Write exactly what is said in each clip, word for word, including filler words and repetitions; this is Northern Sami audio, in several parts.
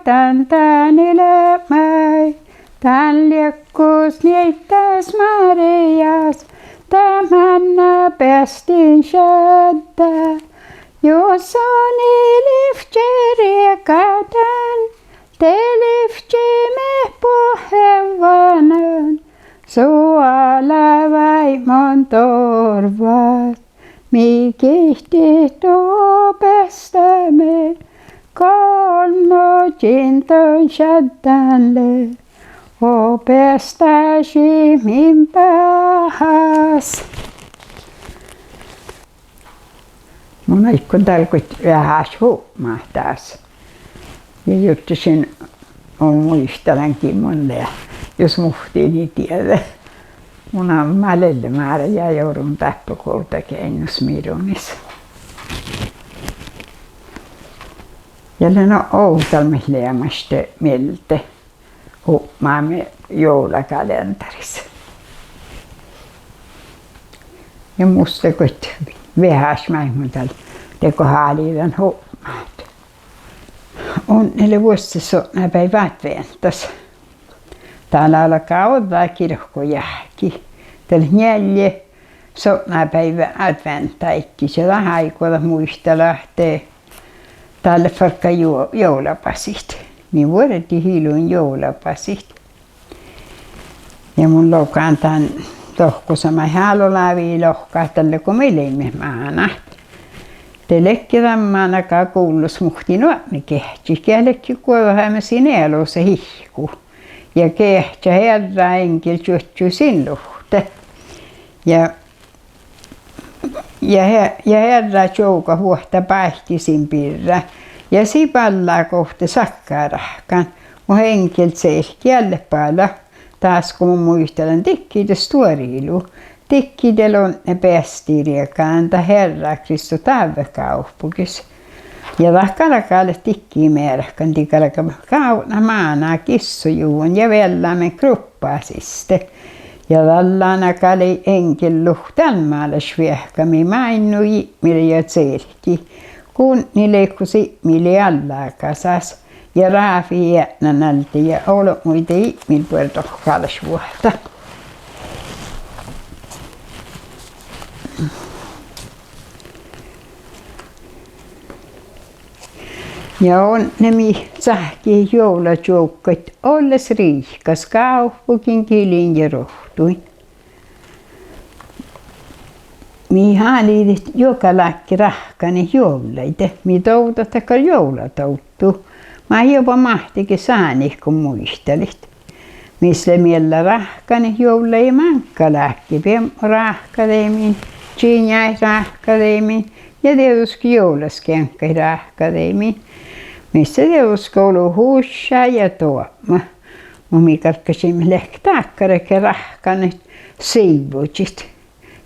šaddan dan ii leat maid, dan liekkus nieiddas Márias, dat mánná beastin šaddá. Jus son ii livčče riegádan, de livččeimmet buot earránan, suola váimon dorvat. Mii giitit duo beasttamin, golmmogiin don šaddan lea, o beasttašit min bahás. Mun áiggun dál goit veaháš hupmat dás. Ja jurddašin, mun muitalan gii mun lea, jus muhtin ii dieđe. Mu namma lea Elle Máret ja orun dáppe Guovdageainnus Mironis. Ja lean ovdal maid leamaš de mielde hupmamin juovlakalendaris. Ja mus lea goit veaháš maid mun dál dego háliidan hupmat. Odne lea vuosttaš sotnabeaivve adventas. Dál álgá ođđa girkojahki. Dat leat njeallje sotnabeaivve adventtaáiggis ja dat áigodat muitalat ahte dál leat fargga juo-, juovlabasiid. Mii vuordit ilun juovlabasiid. Ja mun logan dan dohkosa maid álo lávejit lohkat dalle go mii leimmet mánát. De ledje dan mánaga gullo muhtin oammegeahččat, geat ledje guođoheame sin ealusa ihkku. Ja geahččat earrá eŋgel čuoččui sin luhtte. Ja, ja e-, ja earrá čuovgat vuohta báikki sin birra. Ja sii ballá gohte sakkáráhkkan. Muhto eŋgel celkii ealle bala. Dás go mun muitalan didjiide stuora ilu. Didjiide lea odne beasti riegádan dat Earrá Kristus dávvet gávpogis. Ja dat galgá leat didjiide mearkan, dii galgamet gávdnat máná giessojuvvon ja vellámet grupa siste. Ja dallán gal lei eŋgel luhtte almmálaš veahka mii máinnui Ipmila ja celkii. Gudni lei gos Ipmil lei allágasas. Ja ráfii eatnan alde ja olbmuide Ipmil buorre dohkálašvuohta. Ja odne mii cáhkehit juovlačuovggaid olles riikkas, gávpogiin, giliin ja ruovttuin. Mii háliidit juoga láhkai ráhkkanit juovllaide, mii dovdat dakkár juovladovddu. Maid juo máhtege sániiguin muitalit. Mis lea miella ráhkkanit juovllaide máŋgga láhkai, biebmo ráhkadeimin, činjái ráhkadeimin ja dieđusge juovlaskeaŋkkaid ráhkadeimin. Mis lea dieđusge olu huššá ja doapma. Muhto mii galggašeimmet leahkit dákkár ge ráhkkanit sivvožit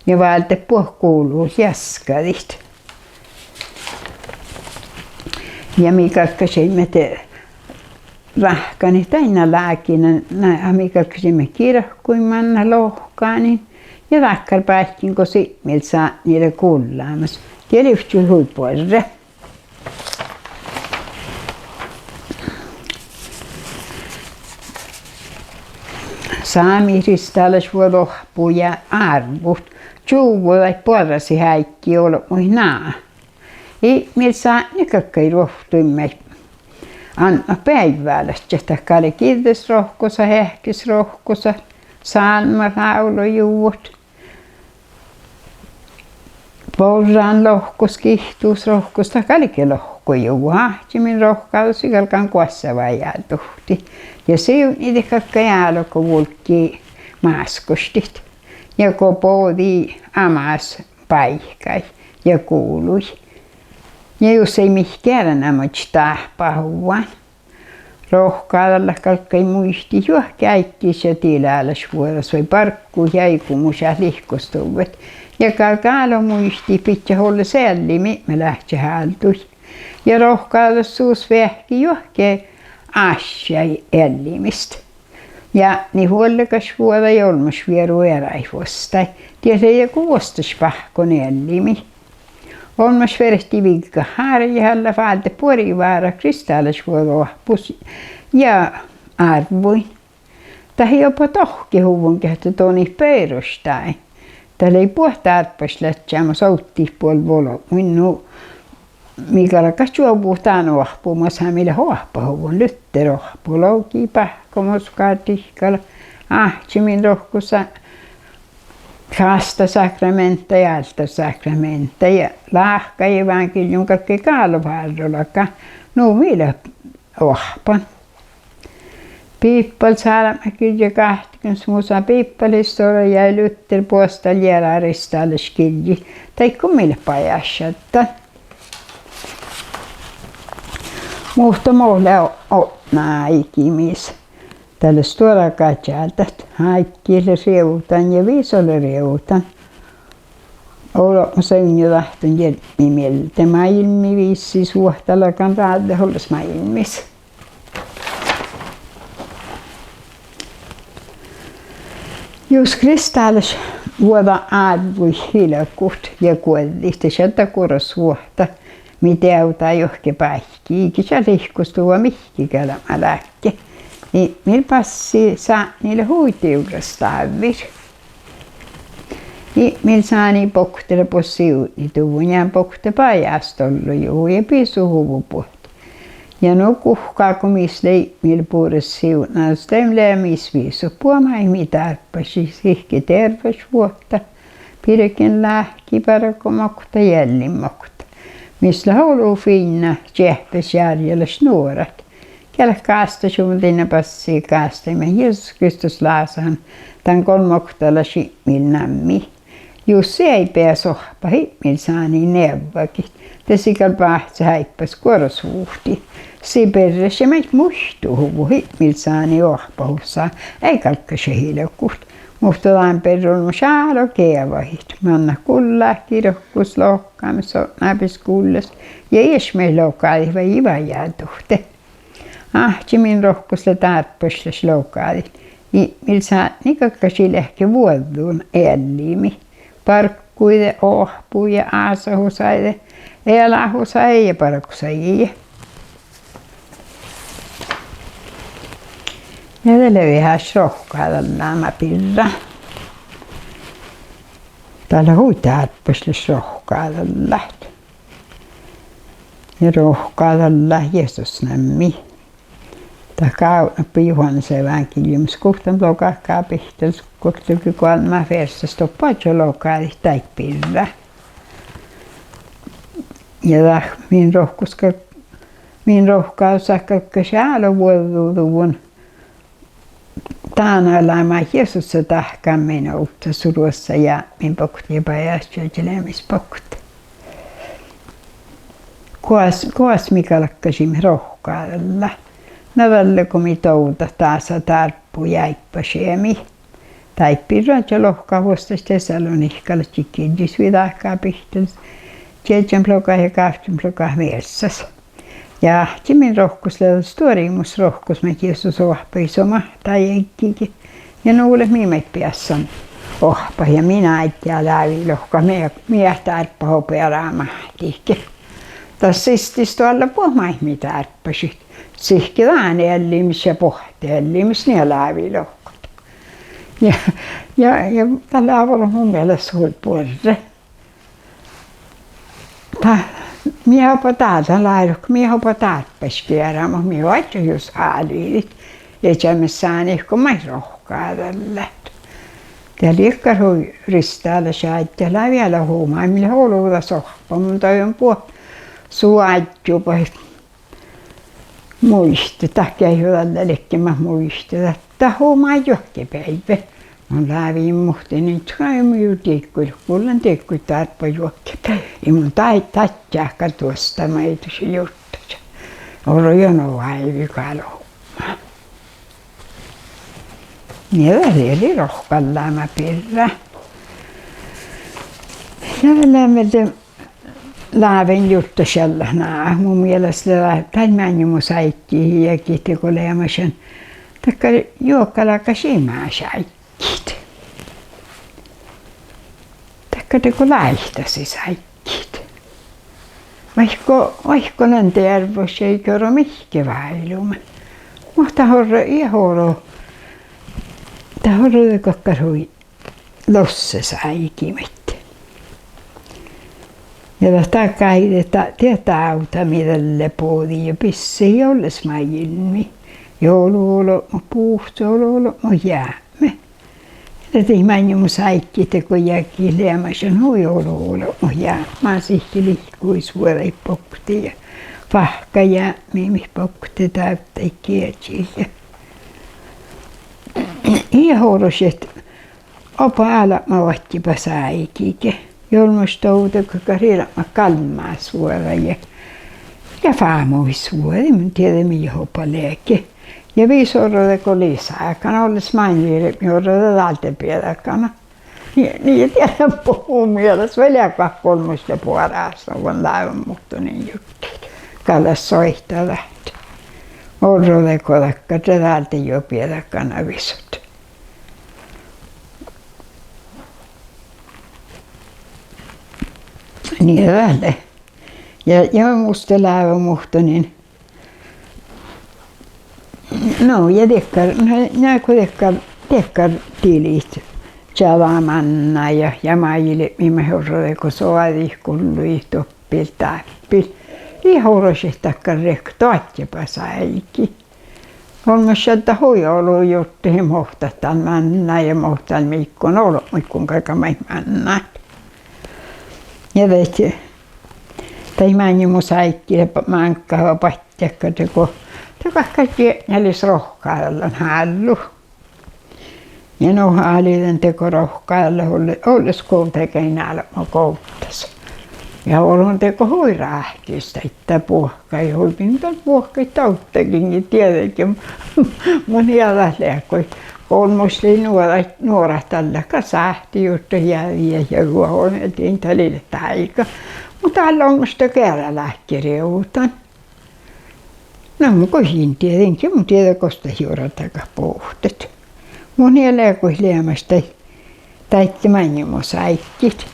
ja váldet buot gulu jaskadit. Ja mii galggašeimmet ráhkkanit dainna lágiin, na, mii galggašeimmet girkui mannat lohkaniin. Ja dakkár báikkiin gos Ipmil sátni lea gullámus, die livččui hui buorre. Sámi risttalašvuođa oahppu ja árvvut čuvvodaid boarrásit áiggi olbmuid ná. Ipmil sátni galggai ruovttuin maid atnot beaivválaččat, dat gal lea giđđes rohkosa, eahkes rohkosa, sálmmat, lávlojuvvot. Borran lohkos, giitus rohkos, dat galge lohkojuvvot. Áhččemin rohkadus ii galgan goassege vajálduhttit. Ja sivdnidit galggai álo go vulggii máskoštit ja go bođii amas báikái ja gului. Ja jus lei mihkkege earenoamážit dáhpáhuvvan. Rohkadallat galggai muitit juohke áiggis ja dilálašvuođas vai barggut ja áigumušat lihkostuvvet. Ja galgá álo muitit bidjat olles eallimii mitmelaččat áldui. Ja rohkadus sus veahki juohke áššái eallimis. Ja atnit vuollegašvuođa ja olmmoš vieru earáid vuostái, diet lei go vuosttaš báhkkon eallimii. olmmoš fertii viggat hárjehallá fáldet buori várat kristtalašvuođaoahpus ja árvvuin. Dat ii oba dohkkehuvvon geahča donit beroštai. Dat lei buot dárbbašlaččat mus ovddit buolleolbmuin nu, mii galgat čuovvut dan oahpu mas mii leat oahpahuvvon, luteroahppu, logi, báhkkamus, gárddit gal, áhčči min rohkus kásta sakramentta ja áltársakramentta ja láhkai evangeliuma galggai gálvárrolaga. Nu mii leat oahppan. Biibbel, sálbmagirjji, gáhtigeainnu, musa biibbelhistorjá ja Luther boastallá ja risttalašgirjji, daiguin mii leat bajásšaddan. Muhto mo lea otná áigi mis dat lea stuorra čáldat, áiggi lea rievdan ja visot lea rievdan. Olbmos eunjodahtun jierpmi mielde máilmmi visii suohtalagan ráđđet olles máilmmis. Jus kristtalašvuođaárvvuid hilgut ja guođđit, de šaddá guoras vuohta, mii deavdá juohke báikki, iige šat lihkostuvvá mihkkege leat leat. Ipmil bassi sátni lea hui divrras dávvir. Ipmil sáni bokte lea buot sivdniduvvon, ján bokte bajásdollojuvvon ja bisuhuvvon buot. Ja nu guhká go mis lea Ipmil bures sivdnadas, de lea mis visot buot maid mii dárbbašit, sihke dearvvašvuohta, birgenláhki, bargomokta ja eallinmokta. Mis leat olu fiinna čeahpes járjelaš nuorat. Geat leat gástašuvvon dainna bassi gástai maid Jesus Kristus lásahan dan golbmoktalaš Ipmil nammi. Jus eai beassat oahppat Ipmil sáni neavvagit, de sii gal báhcet áibbas guoras vuhtii. Sii birraš maid muittuhuvvot Ipmil sáni oahpahusat eai galggaša hilgut. Muhto dán birra olmmoš álo geavahit, mannat gullát girkus, lohkamis, otná biskullas ja ieš maid logadit vai ivajárduhte. Áhčči min rohkus lea dárbbašlaš logadit. Ipmil sátni galggašii leahkit vuođđun eallimi. Bargguide, oahpu ja ásahusaide, ealáhusaide ja bargosaide. Ja de lea veaháš rohkadalláma birra. Dat lea hui dárbbašlaš rohkadallát. Ja rohkadallát Jesus nammi. Dat gávdnap Johannes evangeliumis guhttánda logat, kapihttalis, guoktegoalmmát vearssas, doppe oažžu logadit daid birra. Ja dat min rohkus gal-, min rohkadus galggašii álo vuođđuduvvon dánalágan Jesusa dahkámin ovddas, ruossá jápmin bokte ja bajásčuožžu leamis bokte. Goas, goas mii galggašeimmet rohkadallát? Na dalle go mii dovdat dasa dárbbu ja áibbašeami. Dáid birra oažžu lohkat vuosttaš Tesalonihkalaččaid girjjis viđát kapihttalis, čiežžan blogat ja gávžžan blogat vearssas. Ja áhčči min rohkus lea stuorimus rohkus maid Jesus oahpahii so máhttá jagi. Ja nu lea mii maid beassan oahppat ja min áiggi lávii lohkat, mii, mii eat dárbbašit beare máhttege. Dat sistis doallat buot maid mii dárbbašit. Sihke dán eallimis ja boahtá eallimis nie lávii lohkat. Ja, ja, ja dat lea olu mu mielas hui buorre. Dat, mii oba dárbbašit, lávii lohkat, mii oba dárbbašit beare, muhto mii oažžut jus háliidit iežames sániiguin maid rohkadallát. Dat lei dakkár hui risttalaš áddjá, lávii vel humámin, mii leat olu das oahppat, mun daiguin buot su áddjá bai muitet, dat geaiguin dalle ledje mat muitet dat, dat humai juohke beaivve. Mun lávejin muhtin, in čakka, in mun juo diegguin, gullan diegguin dárbbašit juohke beaivve. In mun dá-, dadjá gal duostta maiddái jurddaša. Orro juo nu váivi gal oba. Nie dat lei rohkadáma birra. Ja vel de láven jurddašallat ná, mu mielas lea dat, dat mánje mus áiggi ja gitta go leamašan dakkár juohkelágas imaš áiggit. Dakkár dego láitasis áiggit. Vaikko, vaikko lean dearvvaš, ii ge oro mihkke váilume. Muhto dat orro, ii oro, dat orro dakkár hui lossas áigi maid. Ja dat, dat gáidit, dat, diet dávda mii dalle bođii ja bissii olles máilmmi. Ja olu olbmot buhcce, olu olbmot jápme. Ja dat maŋimus áiggi dego jagi leamašan hui olu olbmot jápme, sihke lihkkuid vuođaid bokte ja fáhkkajápmi mii bokte dávddaid giežil ja ii oro šat oba álbmovaččibas áigi ge. Ja olmmoš dovde go gal ii leat mat galmmasvuođa ja, ja fámuvisvuođa, mun dieđe mii oba lea ge. Ja vis orro dego liságan olles máilmmi, orro dat dálde bieđagana. Nie, nie dieđe mu mielas vai leago ahte olmmoš lea boaras, no go lávenmuhtumin jurddašit. Gal leat soaittá dat. Orro dego dakkár, dat dálde juo bieđagana visot. Nie dat lea. Ja, ja mus de lávenmuhtumin. No ja dakkár, na, na go dakkár, dakkár dilit čađa mánná ja, ja máilbmit orro dego soađit gullujit doppe dáppe. Ii oro šat dakkár riekta oadjebassáigi. Olmmoš šaddá hui olu jurddašit, mo dat dal mánná ja mo dal miikkun olbmuiguin galgá maid mánnát. Ja daid, daid máŋimus áiggi máŋga badjái dego, dego gal gietnadis rohkadallan hállu. Ja nu háliidan dego rohkadallat olle-, olles guovdageain álbmogovddas. Ja ollen dego hui ráhkis daidda buohkaid, hui min dal buohkaid dovddagiin, nie dieđege. Mun ii dat leago. Olmmoš lei nuorat, nuorat dalle gal sáhttejurddašit ja, ja, ja ruohon, ja dien dat lei leat dáiga. Muhto dál olmmoš dego earáláhkki rievdan. Na mun go in dieđe, in ge mun dieđe gos dat jurdagat bohtet. Mun ii leago leamaš daid, daid máŋimus áiggit.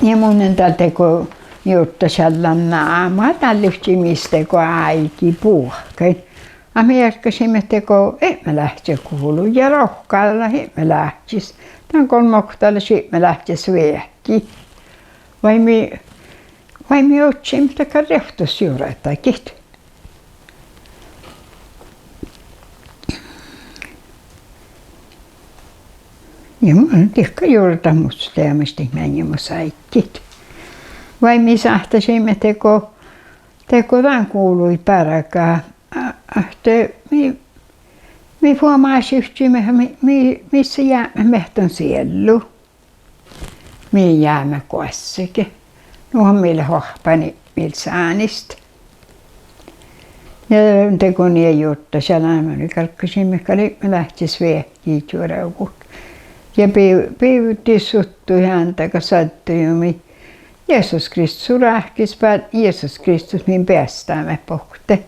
Ja mun lean dal dego jurddašallan, na, ma dal livččii mis dego áigi buohkain. Ahte mii álggašeimmet dego Ipmiláhčis gulu ja rohkadallat Ipmiláhčis. Dan golmmoktalaš Ipmiláhčis veahki. Vai mii, vai mii ožžošeimmet dakkár rievttes jurdagiid. Ja mun dieđusge jurdan mus leamaš daid máŋimus áiggit. Vai mii sáhttašeimmet dego, dego dan gulu bargá, a-, ahte mii, mii fuomášivččiimet, mii, mii, mis lea jápmet mehttan siellu. Mii jápmet goassege. Nu han mii leat oahppan Ipmil sánist. Ja dego nie jurddašallat, mun galggašin gal Ipmiláhčis veahki čuorvut. Ja bi-, bivdit suttuid ándagasadduiguin: Jesus Kristus, su ráhkisbártne, Jesus Kristus, min beassámin bokte.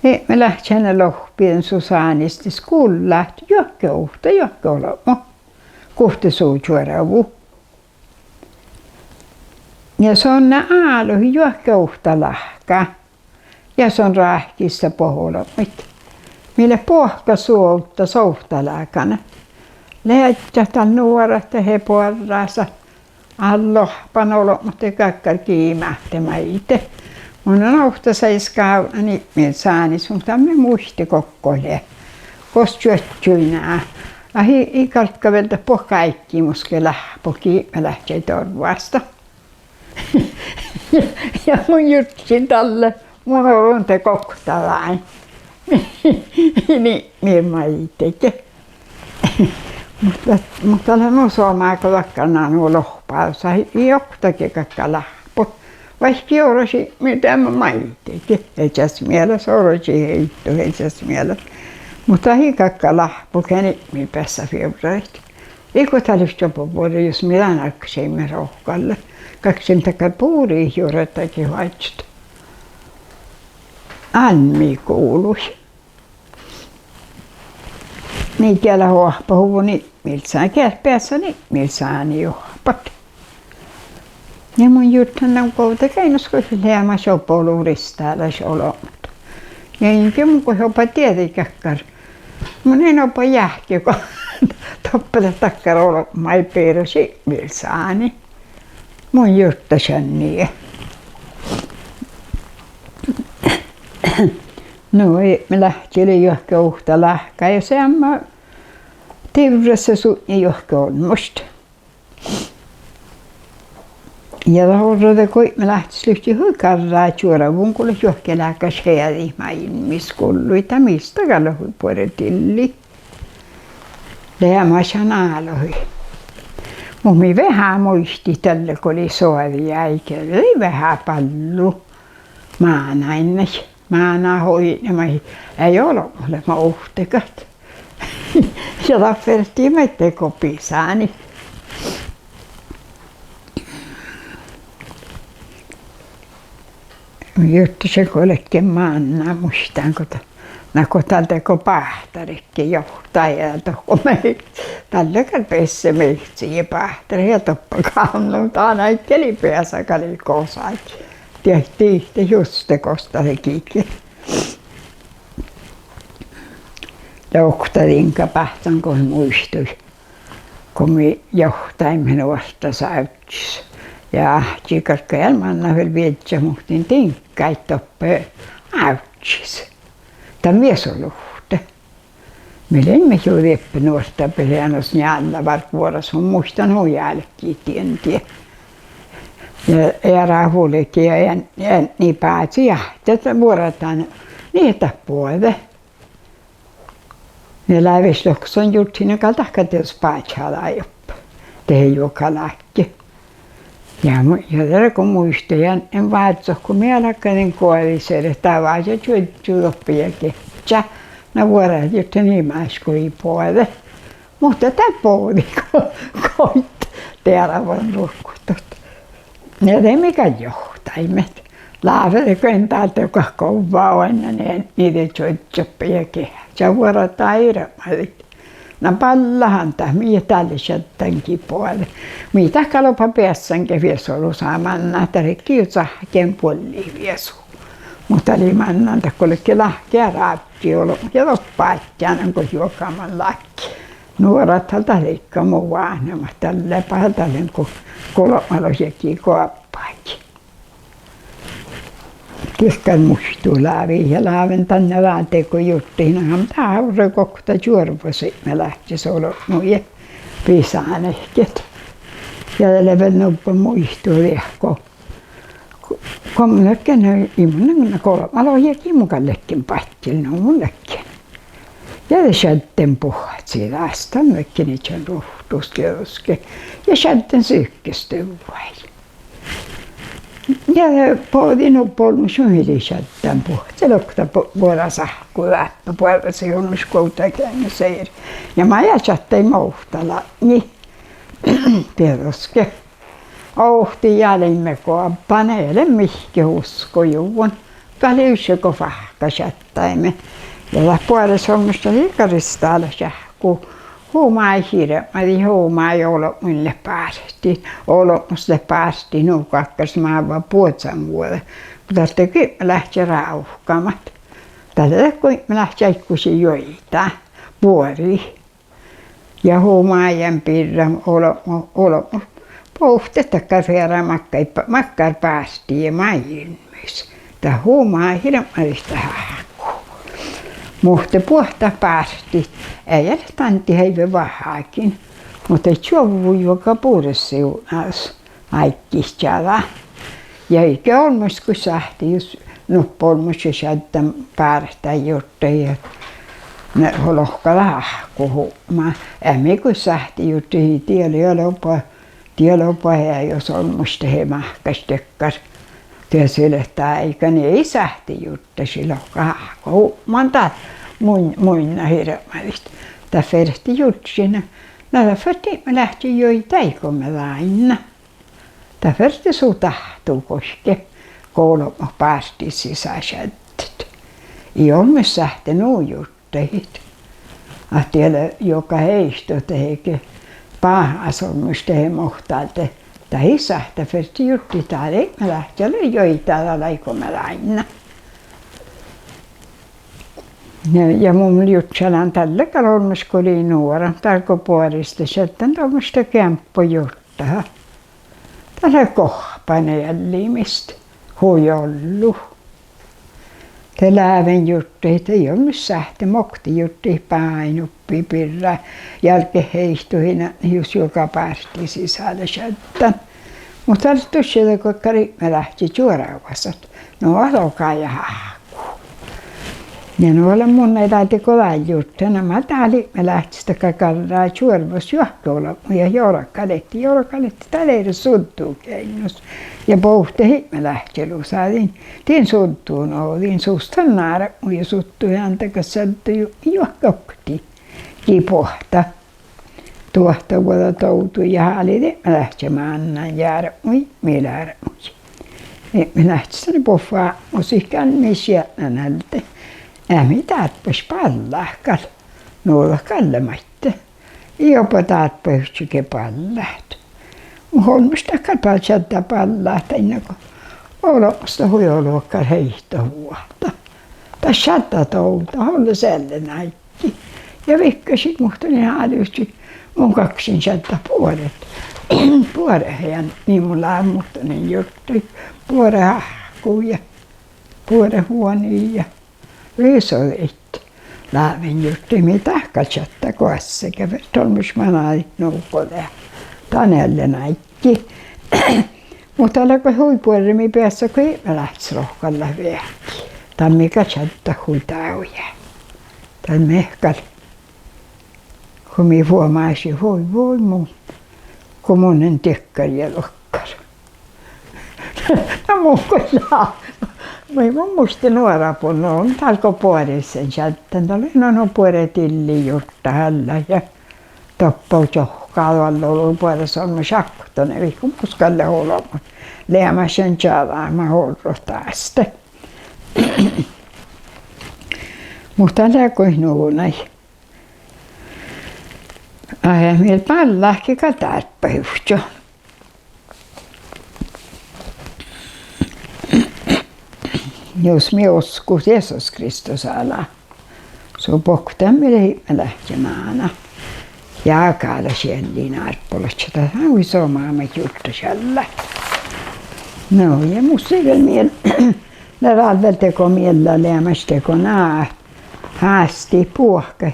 Ipmiláhčis han lea lohpidan su sánistis, gullát juohke ovtta, juohke olbmo, guhte su čuorvu. Ja son lea álo juohke ovtta láhká. Ja son ráhkisii buot olbmuid. Mii leat buohkat su ovddas ovttalágan. Leat dal nuorat dehe boarrása, álo oahppan olbmot de gakkár gii máhtte maide. Mun lean ovtta sajis gávdnan Ipmil sánis, muhto mii muitte gokko lea, gos čuoččui ná. Ahte ii, ii galgga vel dat buot gáiggi mus ge láhppot Ipmiláhčis orvvásta. Ja, ja mun jurddašin dalle, mun orun de gokko dáin. Ipmil maidege. Muhto, muhto lea nu somá go dakkár ná nu lohpádusa, ii oktage galgga láhppot. Vaikko orošii Ipmil dan maidege, iežas mielas, orošii heittot iežas mielas. Muhto ii galgga láhppot gean Ipmil beassá fievrrarit. Ii go dat livččii oba buorre, jus mii dan álggašeimmet rohkadallat. Galggašeimmet dakkár buriid jurdagiid oažžut. Almmi gului. Mii geat leat oahpahuvvon Ipmil sá-, geat beassat Ipmil sáni oahp-, doppe. Ja mun jurddašin dan govda geainnus go leamaš oba olu risttalaš olbmot. Ja inge mun go oba dieđe dakkár, mun in oba jáhke go doppe leat dakkár olbmot maid berošit vel sáni. Mun jurddašin nie. Nu, Ipmil-áhčči lei juohke ovtta láhkai ja seamma divrras ja sutnje juohke olmmožit. Ja dat orro de go Ipmil-áhčis livččii hui garra čuorvun go leat juohke láhkai headit máilmmis gullu, dat mis dat gal lei hui buorre dilli. Leamaš han álohii. Muhto mii veahá muitit dalle go lei soađi áigi, lei veahá ballu mánáidnui. Mánát oidne maid eai olbmot leat movttegat. Ja dat fertii maid dego bisánit. Jurddašan go ledjen mánná, muittán go dat, na go dal dego báhtaridii johtai ja dohko mei-, dalle gal besse mehcci ja báhtarit ja doppe gávdno, dan áigge lei beasa gal gosaid. Diet dihte juste gos dat lei gii. Ja okta diŋga báhcán go muitui, go mii johtáimet nuorttas Ávžžis. Ja áhčči galggai eal mannan vel viežžat, muhto diŋggaid doppe Ávžžis dan viesoluhtte. Mii leimmet juo dieppe nuorttabehtet, Njállá várra vuoras, mun muittán hui álki dien die. Ja eará vulge ja eadni bázii ahte vuorra dán, nie dat boađe. Ja lávešlohka son jurddašii, na gal dat gal dieđus báhcáda juo, dehe juo gal ládje. Ja mu-, ja de go muittán, ja in vázzot go mii álgádin goađis eret, dat vážá čuožžu doppe ja gehččá. Na vuorát jurddašii nimaš go ii boađe. Muhto dat bođii go-, goit dearvan ruoktot. Ja de mii gal johtáimet. Lávede go in dál dego govva oainnán, nie de čuožžu doppe ja gehččá, vuorá dáid irbmadit. Na ballahan dat, mii dat lea šaddan gii boađe. Mii dat gal oba beassáimet viesolu, sa-, mannat dat ledje juo cáhken buollit viesu. Muhto dat lei mannan dat go ledje láhkai rávžži olbmot ja doppe ádján go juoga man láhkai. Nuorat dat leigga mu váhnemat dalle, ba dalle go golbmalogi jagi goabbáhit. Diet gal muittut lávejit ja láven dan dál dego jurddašin, han dat orro okta čuorvva Ipmil-áhčis olbmuide bisánehket. Ja dat lea vel nubban muitu diehko. Go, go mun ledjen, ii mun, na golbmalogi jagi mun gal ledjen badjel, nu mun ledjen. Ja de šadden buohcci dás, dan ledjen iđen ruovttus dieđusge. Ja šadden sihkkestuvvái. Ja de bođii nubbo olmmoš, mun ii leat šaddan buohcci, okta bu-, buorasáhkku dáppe, buorasáhkku olmmoš govdageainnu seri. Ja maid šattai movtta latnji dieđusge. Ovtti ja leimmet goabbán, ii lean mihkkege uskojuvvon. Dat lei dušše go fáhkka šattai maid. Ja dat buorasolmmoš lei gal risttalaš áhkku. Hui máŋga hirbmadit, hui máŋga olbmuin leat bárttit. Olbmos leat bárttit nu gakkár mávva buohccivuođa. Go dat lei Ipmil-áhčči rávkkamat. Dat lei go Ipmil-áhčči áiggušii juoidá, buori. Ja hui máŋga birra olbmo-, olbmot bohtet dakkár feara makkár, makkár bárttii máilmmis. Dat hui máŋga hirbmadit dat áhkku. Muhto buot dat bárttit eai leat dan dieid veahágiin. Muhto čuovvu juoga bures sivdnadus áiggi čađa. Ja iige olmmoš go sáhtii jus-, nuppi olmmoš šaddan bártái jurddašit, na, lohká dat áhku hupmá. Eai mii go sáhtii jurddašit, die lea oba, die lea oba eajosolmmoš dehe máhkáš dakkár. Die sis leat áigá, nie ii sáhtii jurddašit, lohká áhku hupmá dat, mun-, munnje hirbmadit. Dat fertii jurddašit, na, dat fertii Ipmil-áhčči juoidá go mii dáinna. Dat fertii su dáhtu goit, go olbmot bárttit sisa šaddet. Ii olmmoš sáhte nu jurddašit. Ahte die lea juoga heittot dehege, Báhás olmmoš dehe mo dal de, dat ii sáhte fertii jurddašit, dat lei Ipmil áhčči lei juoidá, dat lei go mii dáinna. Ja, ja mun jurddašan dalle gal olmmoš go lei nuora, dal go boaris lei šaddan, dat olmmoš de geambbo jurddaša. Dat lei gohppan eallimis hui ollu. De láven jurddašit, ii olmmoš sáhte, mo oktii jurddašit báin uppi birra, jalgit heittuhin jus juoga bártái sisa lea šaddan. Muhto dat dušše dego gal Ipmil áhčči čuorvasat. Nu, alo gal ja háhkku. Ja nu lea mun dál dego dál jurddašan, na ma dál Ipmil áhčis dakkár garra čuorvvas juohke olbmui ja jorgalehtit, jorgalehtit dal eret suddu geainnus. Ja bohte Ipmil áhčči lusa din, din suddu, no, din sus dan nárbmui ja suttuid ándagat šaddu ju-, juohke oktii. Gii boahtá. Duohtavuođa dovdui ja háliidii Ipmil áhčči mánnan járbmuid, mii lárbmuid. Ipmil áhčis dan buot vápmus, ii gal mii šietnan alde. Eat mii dárbbaš ballát gal. Nu dat gal lea maid. Ii oba dárbbašuppelge ballát. Mu olmmoš dat gal bal-, šaddá ballát, dainna go olbmos dat hui olu gal heittovuohta. Dat šaddá dovdat, olles eallinai- Ja vikkašit muhtumin háliidivččii, mun galggašin šaddat buoret. Buoret ean, mii mun láven muhtumin jurddašit, buoreáhkku ja buorehuoni ja visodit. Láven jurddašit, mii dat gal šaddá goassege, fertet olmmoš manadit nugo de. Dan eallinai- Muhto dat lea hui buorre mii beassat go Ipmil áhčis rohkadallat veahkki. Dan mii gal šaddat hui dávjá. Dan mii gal, go mii fuomášit, hui, hui, mun, go mun lean diekkár ja luokkár. Na mun gal, mun, mun muittán nuorabun, no, dál go boaris lean šaddan, dat lei, no, no, buoredilli jurddaša alla ja doppe čohkká doallu buoret olmmoš okta, ne vihkku mus gal lea olbmot. Leamašan čađa mat orrot dás de. Muhto dat lea goit nu nai. Ai, mii ballahit gal dárbbašit. Jus mii oskkut Jesus Kristus ala, su bokte mii lei Ipmil áhčči máná. Ja gáleš eallin árbolaččat, dat hui somá maid jurddašallat. No ja mus lei vel miel-, lea dál vel dego miella leamaš dego ná, hástit buohkaid.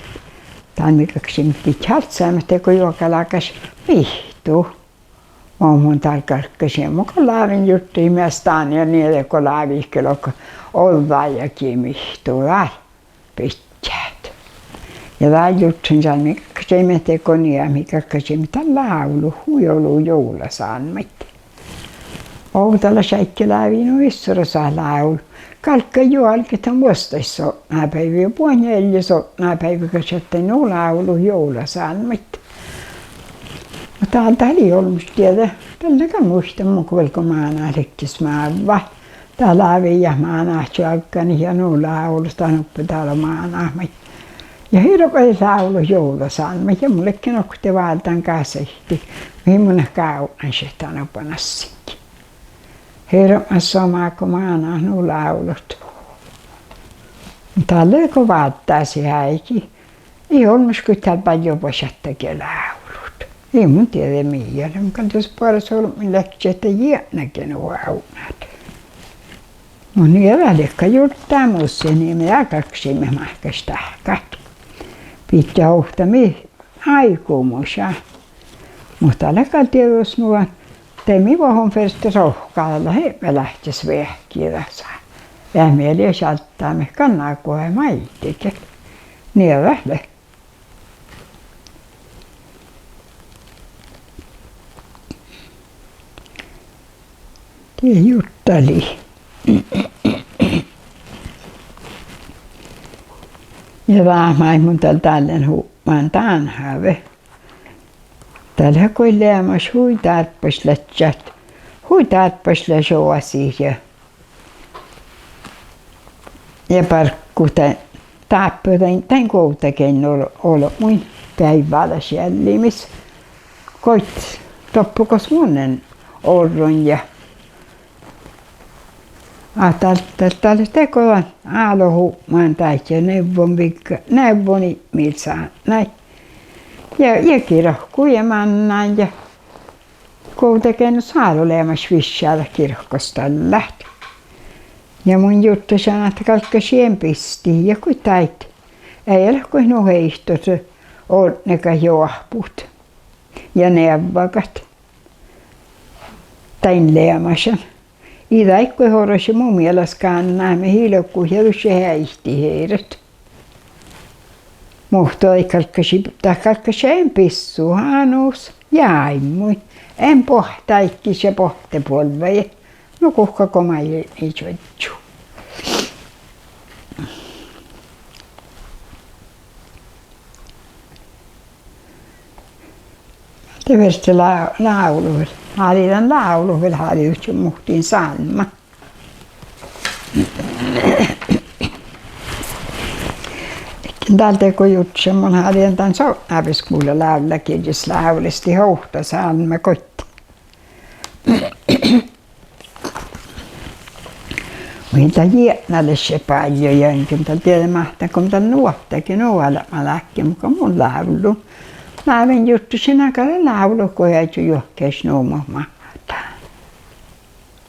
Dan mii galggašeimmet dihte háldseimmet dego juogalágaš mihtu. Mo mun dál galggašin, mun gal láven jurddašit measta dan ja nie dego lávejit gal ođđa jagi mihtu dál bidjat. Ja dál jurddašin, mii galggašeimmet dego nie, mii galggašeimmet dál lávlut, hui olu juovlasalmmaid. Ovdalaš áigge lávii nu issorasat lávlut. Galggai juo álgit dan vuosttaš sotnabeaivvi, buot njeallje sotnabeaivvi gal šattai nu lávlut juovlasalmmaid. Muhto dál lei olmmoš dieđe, dalle gal muittán mun go vel go mánát ledje smávva. Dat lávejit mánát čoagganit ja nu lávlut, dat nuppe dál lea mánát maid. Ja hirbmat lávlut juovlasalmmaid ja mun ledjen oktii váldán gasehttii, mii mun leat gávdnán šat dan oba nassiŋgii. Hirbmat somá go mánát nu lávlut. Dalle go váldásii áigi. Ii olmmoš goit dál baljoba šattai ge lávlut. Ii mun dieđe mii, ja mun gal dus boares olbmuin ledjen ahte jietnage nu lávdnán. Mun nie dat leat gal jurddamus, nie mii galggašeimmet máhkáš dáhkát. Bidjat ovtta mii áigumuša. Muhto dat lea gal dieđus nu ahte de mii vuohon ferte rohkadallat Ipmil áhčis veahki dasa. Ja mii lea šaddamet gal nagohe maidege. Nie dat lea. Die jurddašii. Ja dat maid mun dal dál lean hupman dán háve. Dat lea goit leamaš hui dárbbašlaččat, hui dárbbašlaš oasit ja, ja barggut dan, dáppe dan, dan guovdageainnu ol-, olbmuin beaivválaš eallimis. goit doppe gos mun lean orron ja ahte dal, dal, dal lea dego álohupman dáid ja neavvon vigga, neavvon Ipmil sátnái. Ja, ja girku ja mannan ja guovdageainnus álo leamaš viššalat girkos dalle. Ja mun jurddašan ahte galggašii bisttiid ja goit dáid. Eai leat goit nu heittot, ortnegat ja oahput ja neavvagat dain leamašan. Ii dat goit orašii mu mielas gánná, mii ii leat goit ja dušše heaiti heret. Muhto galggašii, dat galggašii ain bissu, ánus ja áimmuin. Ain boahtteáiggis ja boahtte buolvvaide. Nu guhká go maid lei čuožžu. De fertejin lávlut vel, háliidan lávlut vel, háliiduvččen muhtin sálmma. Dál dego jurddašan, mun háliidan dan sotnabeaiskuvlla lávllagirjjis lávlestit ovtta sálmma goit. Muhto dat jietna lea bálljo ja ii ge dat dieđe máhtán go mun dan nuohttageain olbmá láhkái, muhto mun lávlun. Láven jurddašin agále lávlut go eai juohke nu mo máhtán.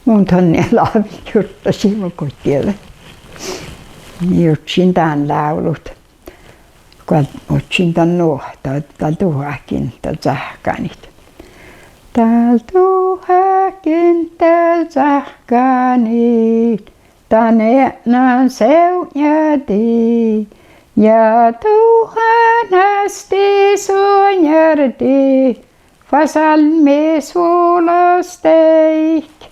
Mun dan nie láven jurddašin, mun goit dieđe. Jurddašin dán lávlut. Go ožžon dan nuohta, dál duhát ginttal cáhkánit. Dál duhát ginttal cáhkánit dan eatnan seavdnjádii ja duhát násti suonjardii fas almmis vulos deike.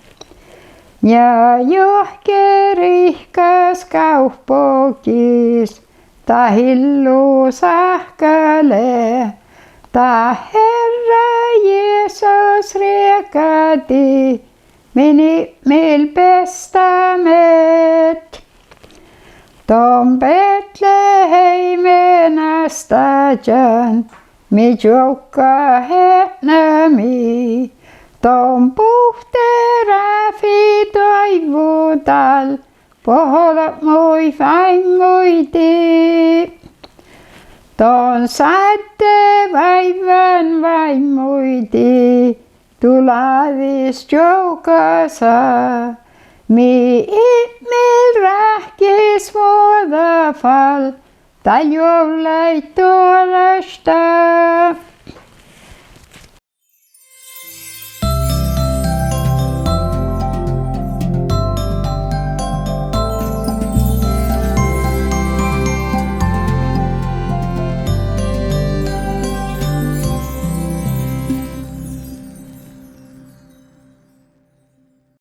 Ja juohke rihkkas gávpogis dat illu sáhka lea, dat Hearrá Jesus riekadii min Ipmil beasttamet. Don Betleheme nástažan mii čuovgga eatnamiid, don buhte ráfi doaivvu dál bohccuid váimmuide. Don sádde váivvan váimmuide du láđis čuovgasa, mii Ipmil ráhkismuođa fal dál juovllaid duođašta.